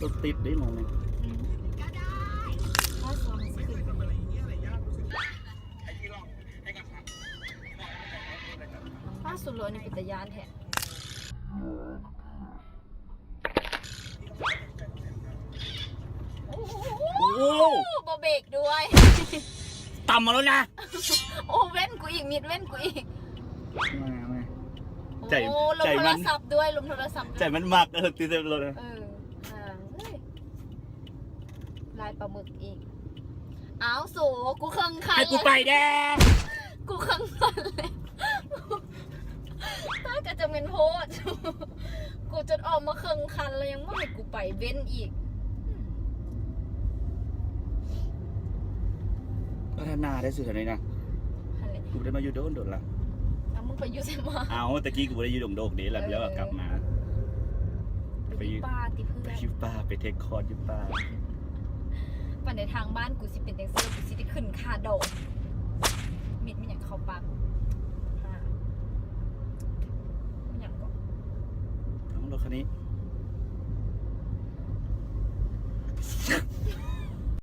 ລົດຕິດເດ້ໝ່ອງນີ້ ອືມ ພາສວນມັນຊິຂຶ້ນໄປ ພາສວນໂລ ອັນນີ້ເປັນຕາຢ້ານແທ້. ໂອ້ ບໍ່ເບຣກດ້ວຍ ຕຳເອົາໂລດນະ. ໂອ້ ເວັ້ນກູອີກ ມິດເວັ້ນກູອີກ ມາ ມາ ໂອ້ ໃຈ ລົມໂທລະສັບດ້ວຍ ລົມໂທລະສັບດ້ວຍ ໃຈມັນມັກ ເອີ ຕິດໃສ່ລົດ ເອີ ອ່າ ເອີຍ ລາຍປາໝຶກອີກ. ອ້າວ ໂສ ກູເຄິ່ງຄັນ ໃຫ້ກູໄປແດ່ ກູເຄິ່ງຄັນເລີຍ. ຕາຍ ກະຈະແມ່ນໂພດ ກູຈົນອອກມາເຄິ່ງຄັນແລ້ວ ຍັງບໍ່ໃຫ້ກູໄປເວັ້ນອີກ. ອືມ ພັດທະນາໄດ້ສຸດແຖວນີ້ນະ ຫັ້ນແຫຼະ ກູບໍ່ໄດ້ມາຢູ່ດົນໆລະ. ເອົາ ມຶງໄປຢູ່ໃສມາ? ເອົາ ແຕ່ກີ້ກູບໍ່ໄດ້ຢູ່ດົງໂດກເດ້ ແລ້ວ ເອີ ແລ້ວກໍກັບມາ ໄປຢູ່ ໄປຢູ່ປ່າຕິເພື່ອນ? ໄປຢູ່ປ່າ ໄປເທັກຄອດຢູ່ປ່າ. ປານໃດທາງບ້ານກູຊິເປັນຈັ່ງຊີ້ ກູຊິໄດ້ຂຶ້ນຄ່າດອກ. ມິດ ມີຫຍັງເຂົ້າປາກຫາ ມີຫຍັງເກາະ ເອົາ ລົດຄັນນີ້